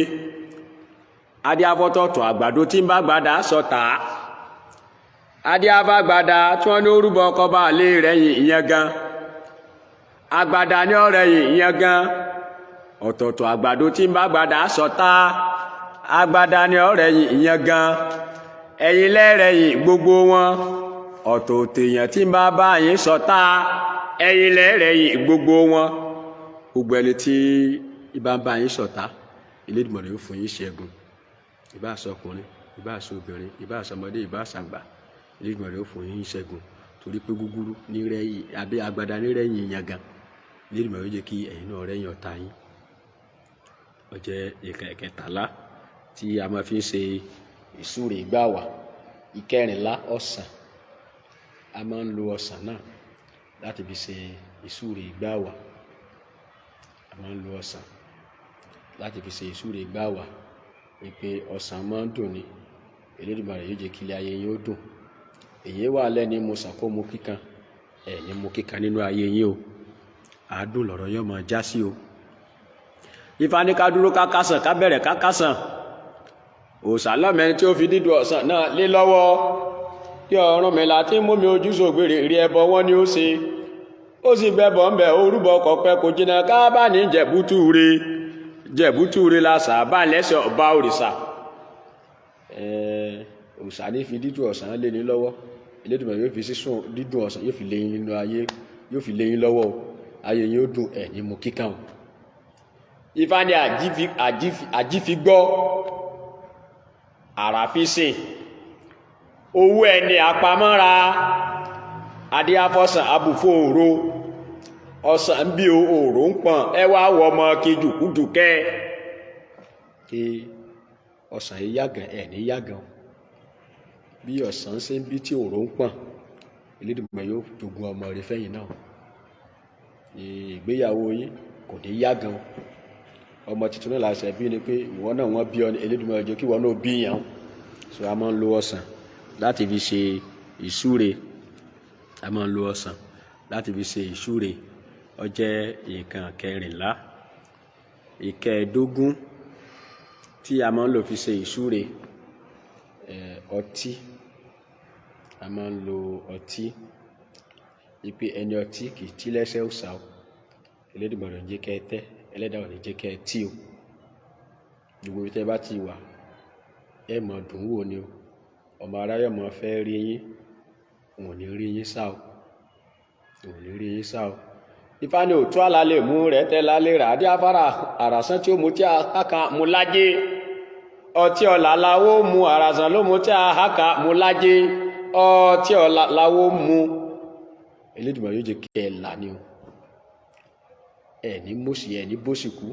A: Adíáfọ́tọ̀tọ̀ àgbàdo tí ń bá gbàdá sọ̀tà. Adíáfàgbàdà tí wọ́n ní orúbọ ọkọ bá lè rẹ̀yìn ìyẹn gan. Àgbàdà ní ọ̀rẹ̀yìn ìyẹn gan. Ọ̀tọ̀ọ̀tọ̀ àgbàdo tí ń bá gbàdá sọ̀tà. Àgbàdà ní ọ̀rẹ̀yìn ìyẹn gan. Ẹ̀yin lẹ́rẹ̀yìn gbogbo wọn. Ọ̀tọ̀ọ̀tọ̀ èèyàn tí ń bá bá yín sọ̀tà. Ẹ̀yin lẹ́rẹ̀yìn gbogbo wọn. Gbogbo ẹni tí ibà ń bá yín sọ̀tà, Elédùmarè yóò fún yín ṣẹ́gun. Ìbá ṣọkùnrin, ìbá ṣobìnrin, ìbá ṣọmọdé, ìbá ṣàgbà, Elédùmarè yóò fún yín ṣẹ́gun. Torí pé gúgúrú ní rẹ́yìn àbí agbada ní rẹ́yìn yàngàn. Elédùmarè yóò jẹ́ kí ẹ̀yin náà rẹ́yìn ọ̀tá yín. Ó jẹ́ nǹkan ẹ̀kẹtàlá tí a máa fi ń ṣe ìsúre igbá wà. Ìkẹrìnlá, ọsàn. A máa ń lo ọsàn náà láti fi ṣe ìsúre igbá wà. A máa ń lo ọsàn láti fi ṣe ìsúre igbá wà. Wípé ọsàn máa ń dùn ni. Elédùmarè yóò jẹ́ kí ilé ayé yín ó dùn. Èyí wà lẹ́ni mo sàn kó mu kíkan. Ẹ ní mu kíkan nínú ayé yín o. Àádùn lọ̀rọ̀ yóò máa já sí o. Ifá ní ká dúró ká kásàn, ká bẹ̀rẹ̀ ká kásàn. Òòṣà lọ́mẹni tí ó fi dídùn ọsàn náà lé lọ́wọ́. Kí Ọ̀rúnmìlà tí ń mú mi ojú sògbèrè rí ẹbọ wọn ni ó ṣe. Ó sì gbẹbọ ń bẹ orúbọ kọpẹ kò jìnnà ká bá ní jẹ̀bútú re. Jẹ̀bútú re la sà bá lẹ́sẹ̀ ọba òrìṣà. Òòṣà ní fi dídùn ọsàn lé ní lọ́wọ́. Elédùmarè yóò fi sísùn dídùn ọsàn yóò fi lé yín nínú ayé, yóò fi lé yín lọ́wọ́ o. Ayé yín ó dùn, ẹ̀ ní mu kíkan o. Ifá ní àjífi gbọ́, àràfísìn, owó ẹni àpamọ́ra, adíáfọ́sàn abùfò òro, ọsàn ń bí òòrò ń pọ̀n, ẹ wá wọ ọmọ kejùkúdùkẹ́. Kí ọsàn yìí yàgàn, ẹ̀ ní yàgàn o. Bí ọsàn ṣe ń bí tí òòrò ń pọ̀n, Elédùmarè yóò jogún ọmọ rẹ̀ fẹ́yìn náà. Ìgbéyàwó yín kò ní yá gan. Ọmọ tuntun náà láṣẹ bí ni pé ìwọ náà wọ́n bí ọ ní Elédùmarè jẹ́ kí ìwọ náà bí yàn. So a máa ń lo ọsàn láti fi ṣe ìsúre. A máa ń lo ọsàn láti fi ṣe ìsúre. Ó jẹ́ nǹkan kẹrìnlá. Ìkẹẹ̀dógún tí a máa ń lò fi ṣe ìsúre, ọtí. A máa ń lo ọtí. Wípé ẹni ọtí kì í tí lẹ́sẹ̀ òòṣà o. Elédùmarè ò ní jẹ́ kí ẹ tẹ́, ẹlẹ́dàá ò ní jẹ́ kí ẹ tí o. Gbogbo ibi tí ẹ bá ti wà, ẹ mọ̀ dùn wò ni o. Ọmọ aráyé mọ̀ fẹ́ rí yín, wọn ò ní rí yín sá o. Wọn ò ní rí yín sá o. Ifá ní òtún àlá lè mú rẹ̀ tẹ́ lálẹ́ rà. Adé afárá àràsán tí ó mú tí a kà mú lájé. Ọtí ọ̀la lawó mu, àràsán ló mú tí a kà mú lájé. Ọtí ọ̀la lawó mu. Elédùmarè yóò jẹ́ kí ẹ là ni o. Ẹ ní mòṣì, ẹ ní bóṣì kú.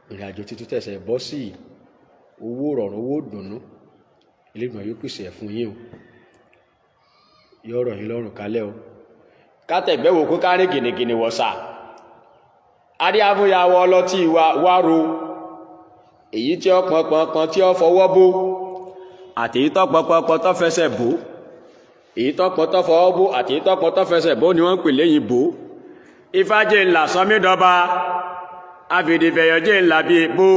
A: Ìrìn àjò tuntun tẹ̀sẹ̀ bọ́ sí owó rọ̀rùn, owó dùnnú. Elédùmarè yóò pèsè ẹ̀ fún yín o. Yóò rọ̀ yín lọ́rùn kálẹ̀ o. Ká tẹ̀gbẹ́ wò kó ká rìn gìnìgìnì wọ̀sà. Adé afúnyàwó ọlọ́tí wa wáro. Èyí tí ó pọn pọn pọn tí ó fọwọ́ bó. Àti èyí tó pọn pọn pọn tó fẹsẹ̀ bó. Èyí tó pọn tó fọwọ́ bó àti èyí tó pọn tó fẹsẹ̀ bó ni wọ́n ń pè léyìn bó. Ifá jẹ́ ńlá sọmídọ́ba. Àfìdífẹ̀yọ̀ jẹ́ ńlá bíi bó.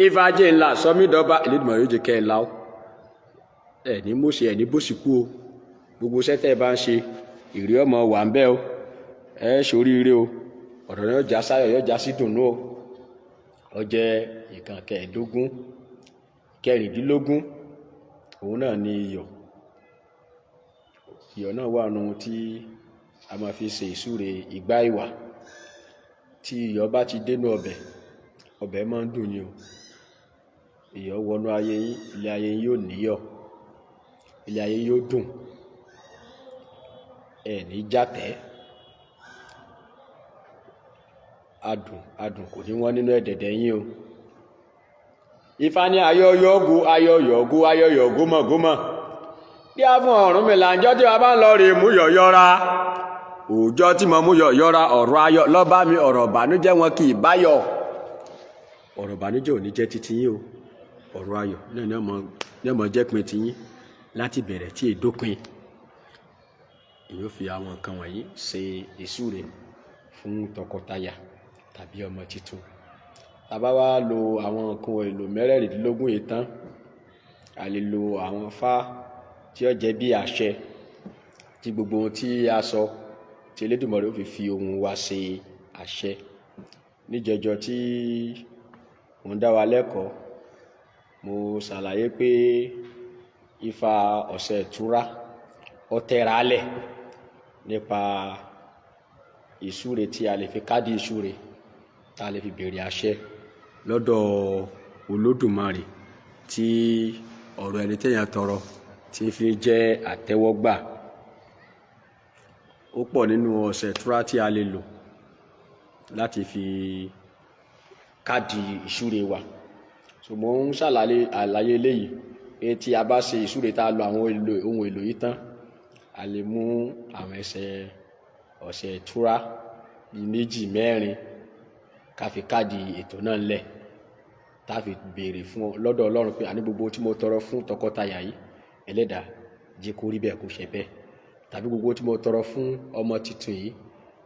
A: Ifá jẹ́ ńlá sọmídọ́ba. Elédùmarè yóò jẹ́ kẹ́ ẹ la o. Ẹ ní mòṣì, ẹ ní bóṣì kú o. Gbogbo iṣẹ́ tẹ́ ẹ bá ń ṣe, ìrì ọmọ wà ń bẹ́ o. Ẹ ṣoríire o. Ọ̀rọ̀ náà já sáyọ̀, yóò já sí dùnnú o. Ó jẹ́ nǹkan kẹẹ̀ẹ́dógún. Kẹrìndínlógún, òun náà ni iyọ̀. Iyọ̀ náà wà nínú ohun tí a máa fi ṣe ìsúre ìgbà ìwà. Tí iyọ̀ bá ti dénú ọbẹ̀, ọbẹ̀ máa ń dùn ni o. Iyọ̀ wọnú ayé yín, ilé ayé yín yóò níyọ̀. Ilé ayé yóò dùn. Ẹ ní jàtẹ́. Adùn, adùn kò ní wọ́n nínú ẹ̀dẹ̀dẹ̀ yín o. Ifá ní ayọ̀yọ̀gù, ayọ̀yọ̀gù, ayọ̀yọ̀gù mọ̀gúnmọ̀. Bí a fún Ọ̀rúnmìlà ǹjọ́ tí a bá ń lọ rè mú yọ̀yọ́ra. Òòjọ́ tí mo mú yọ̀yọ́ra, ọ̀rọ̀ ayọ̀ lọ́ba mi, ọ̀rọ̀ ìbànújẹ́ wọn kì í báyọ̀. Ọ̀rọ̀ ìbànújẹ́ ò ní jẹ́ titi yín o. Ọ̀rọ̀ ayọ̀ náà ní ọmọ jẹ́ pin ti yín láti bẹ̀rẹ̀ tí èdópin. Èyí ó fi àwọn nǹkan wọ̀nyí ṣe ìsúre fún tọkọtaya tàbí ọmọ tuntun. Tá bá wá lo àwọn nǹkan èlò mẹ́rẹ̀ẹ̀rìndínlógún yìí tán, a lè lo àwọn ifá tí ó jẹ́ bí àṣẹ tí gbogbo ohun tí a sọ tí Elédùmarè ó fi fi ohùn wa ṣe àṣẹ. Níjẹjọ tí mò ń dá wa lẹ́kọ̀ọ́, mo ṣàlàyé pé Ifá ọ̀sẹ̀ ìtura ó tẹ́ra lẹ̀ nípa ìsúre tí a lè fi kádì ìsúre, tí a lè fi bèrè àṣẹ lọ́dọ̀ Olódùmarè tí ọ̀rọ̀ ẹni tí èèyàn tọrọ tí fi jẹ́ àtẹ́wọ́gbà. Ó pọ̀ nínú ọ̀sẹ̀ ìtura tí a lè lò láti fi kádì ìsúre wa. So mò ń ṣàlàyé àlàyé eléyìí pé tí a bá ṣe ìsúre tá a lo àwọn ohun èlò yìí tán, a lè mú àwọn ẹsẹ̀ ọ̀sẹ̀ ìtura bíi méjì mẹ́rin ká fi kádì ètò náà lẹ̀, tá fi béèrè fún lọ́dọ̀ Ọlọ́run pé àní gbogbo tí mo tọrọ fún tọkọtaya yìí, ẹlẹ́dàá jẹ́ kó rí bẹ́ẹ̀ kó ṣe bẹ́ẹ̀. Tàbí gbogbo tí mo tọrọ fún ọmọ tuntun yìí,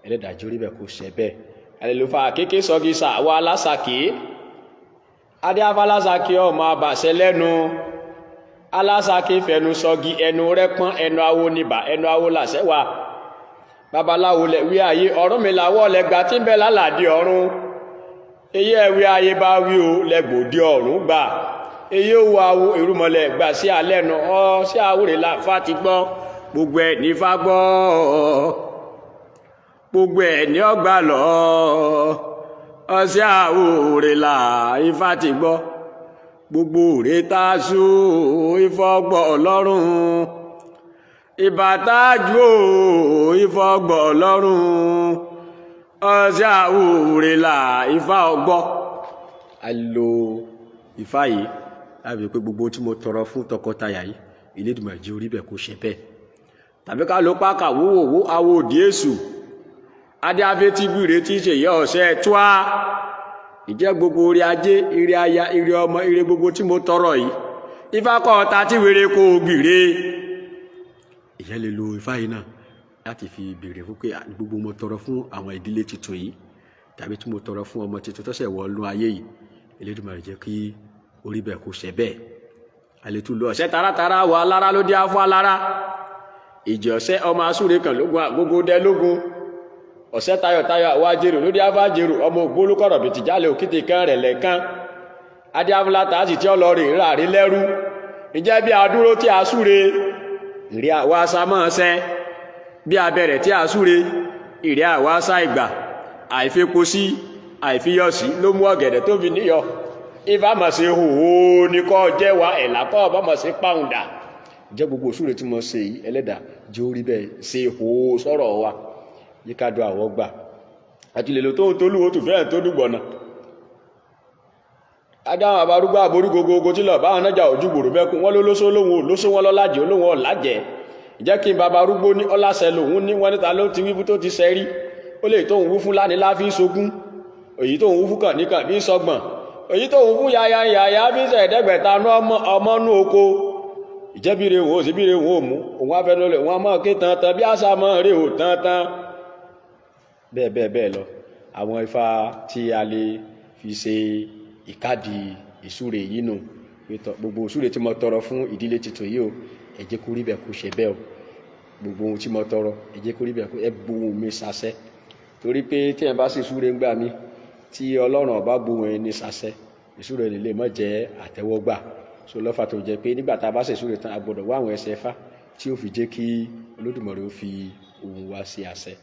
A: ẹlẹ́dàá jẹ́ ó rí bẹ́ẹ̀ kó ṣe bẹ́ẹ̀. Àlèlùfà kéké sọ́gi sà wá lásàkè. Adé afálásàkè ọmọ àbàṣẹ lẹ́nu. Alásàkè fẹnu sọ́gi, ẹnu rẹ̀ pọ́n, ẹnu awo níbà, ẹnu awo làṣẹ wà. Babaláwo lẹ̀ wí ayé, Ọ̀rúnmìlà wọ̀ lẹ́gbà tí ń bẹ lálàdí ọ̀run. Eyé ẹ̀wí ayé bá wí o, lẹ́gbòdì ọ̀run gbà. Eyé owó awo èrúmọlẹ̀ gbà sí alẹ́ nu, ọ sí àwòrán la fa ti gbọ́. Gbogbo ẹ̀ ní fa gbọ́. Gbogbo ẹ̀ ní ọgbà lọ. Ọ sí àwòrán la ifá ti gbọ́. Gbogbo òré tá a sú ifọ̀ gbọ́ ọlọ́run. Ìbátájú o ifọ̀ gbọ́ ọlọ́run. Ọ sí àwòrán la ifá ọgbọ́. A lo ifá yìí láti fi pé gbogbo tí mo tọrọ fún tọkọtaya yìí, Elédùmarè jẹ́ ó rí bẹ́ẹ̀ kó ṣe bẹ́ẹ̀. Tàbí ká ló pákà wúwòwó awo òdì èṣù. Adéafé tí gbìrè tí ṣe ìyá ọ̀sẹ̀ túá. Ìjẹ́ gbogbo orí ajé, ire aya, ire ọmọ, ire gbogbo tí mo tọrọ yìí, ifá kọ́ ta tí wèrè kó gbìrè. Ìyẹn lè lo ifá yìí náà láti fi béèrè fún pé gbogbo mo tọrọ fún àwọn ìdílé tuntun yìí, tàbí tí mo tọrọ fún ọmọ tuntun tó ṣẹ̀ wọnú ayé yìí, Elédùmarè jẹ́ kí orí bẹ́ẹ̀ kó ṣẹ bẹ́ẹ̀. Àlètú lọ ọ̀sẹ̀ taratara wọ alára ló dé afọ alára ìjì ọ̀sẹ̀ ọmọ asúre kan lógun àgógó dẹ lógun ọ̀sẹ̀ tayọ̀tayọ̀ àwọn ajérò ló dé afọ ajérò ọmọ ògbólókọ̀rọ̀ bìtì jálẹ̀ òkìtì kan rẹ̀ lẹ́ẹ̀kan adéafúlátà sì tí ọlọ́rin ìrà rí lẹ́rú. Ǹjẹ́ bí adúró tí a súre ìrí àwa sá mọ́ ṣẹ́, bí abẹ̀rẹ̀ tí a súre ìrí àwa sá ìgbà, àìfepo sí àìfiyọ̀sí ló mú ọ̀gẹ̀dẹ̀ tó fi níyọ̀. Ifá mọ̀ sí hòhò ní kọ́ jẹ́ wa ẹ̀là kọ́ ọ̀bá mọ̀ sí pàùndà. Jẹ́ gbogbo òsúre tí mo ṣe yìí, ẹlẹ́dàá jẹ́ orí bẹ́ẹ̀ ṣe hòhò sọ̀rọ̀ wa yíká do àwọ̀ gbà àti lèlò tó ń tolúwo tó fẹ́ẹ̀ tó dùgbọ̀nà adáwọn àbárúgbó àborí gogogo tí lọ báwọn nájà ojú gbòrò mẹ́kún wọ́n ló lóṣó lóhun ò lóṣó wọn lọ́lájẹ́ olóhun ọ̀lájẹ́. Ìjẹ́ kí n bàbá arúgbó ní ọláṣẹ lòun ní wọ́n níta ló ti wí fún tó ti ṣẹ rí. Ó lè tóun wú fún lánìí láfi sogún, èyí tóun wú fún kàn níkàn bí sọgbọ̀n, èyí tóun fún yaya yaya bí sẹ̀ẹ́dẹ́gbẹ̀ta nú ọmọ nú oko. Ìjẹ́bíre òun ò síbíre òun ò mú òun afẹnulẹ̀ òun a máa ké tan tan bí àṣà máa rè ò tan tan, bẹ́ẹ̀ bẹ́ẹ̀ bẹ́ẹ̀ lọ. Àwọn ifá tí a lè fi ṣe ìkádìí ìsúre yìí nù. Gbogbo ìsúre tí mo tọrọ fún ìdílé tuntun yìí o, ẹ jẹ́ kó rí bẹ́ẹ̀ kó ṣe bẹ́ẹ̀ o. Gbogbo ohun tí mo tọrọ, ẹ jẹ́ kó rí bẹ́ẹ̀ kó ẹ gbóhùn mi ṣàṣẹ. Torí pé tí ẹ bá sì súre ń gbà mí tí Ọlọ́run ọba gbóhùn ẹni ṣàṣẹ, ìsúre ẹni lè má jẹ́ àtẹ́wọ́gbà. So lọ́fà tó jẹ́ pé nígbà tá a bá ṣe ìsúre tán, a gbọ́dọ̀ wá àwọn ẹsẹ̀ Ifá tí ó fi jẹ́ kí Olódùmarè ó fi ohùn wa ṣe àṣẹ.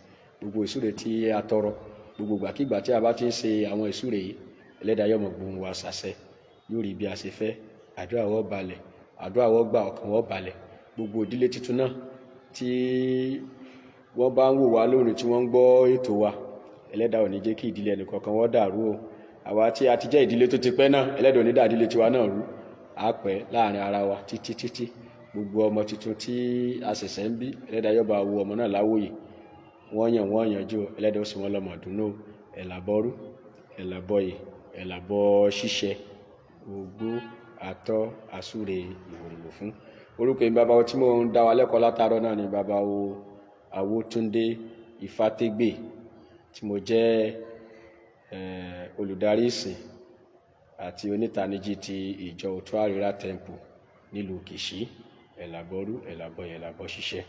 A: Gbogbo ìsúre tí a tọrọ, gbogbo ìgbàkígbà tí a bá ti ń ṣe àwọn ìsúre yìí, ẹlẹ́dàá yóò mọ̀ gbóhùn wa ṣàṣẹ, yóò rí bí a ṣe fẹ́. Àdúrà wọ́n balẹ̀, àdúrà wọ́n gbà, ọkàn wọ́n balẹ̀. Gbogbo ìdílé tuntun náà tí wọ́n bá ń wò wá lónìí, tí wọ́n ń gbọ́ ètò wa, ẹlẹ́dàá ò ní jẹ́ kí ìdílé ẹnìkọ̀ọ̀kan wọ́n dàrú o. Àwa tí a ti jẹ́ ìdílé tó ti pẹ́ náà, ẹlẹ́dàá ò ní dá ìdílé tiwa náà rú. Á pẹ́ láàrin ara wa títí títí. Gbogbo ọmọ tuntun tí a ṣẹ̀ṣẹ̀ ń bí, ẹlẹ́dàá yóò bá wo ọmọ náà láwòye, wọ́n yàn wọ́n yanjú, ẹlẹ́dàá ó sì wọ́n lọ́mọ dùnú. Ẹ̀làbọ́rú, ẹ̀làbọ̀yè, ẹ̀làbọ̀ ṣíṣẹ, ogbó àtọ́ àsúre ìwòrìwò fún. Orúkọ èmi bàbá tí mò ń dá wa lẹ́kọ̀ọ́ látàárọ̀ náà ni bàbá wo Awótúndé Ifátégbè, tí mo jẹ́ olùdarí ìsìn àti onítanijí ti ìjọ Òtún Àríra Temple nílùú Kìṣí. Ẹ̀làbọ̀rú, ẹ̀làbọ̀yè, ẹ̀làbọ̀ ṣíṣẹ.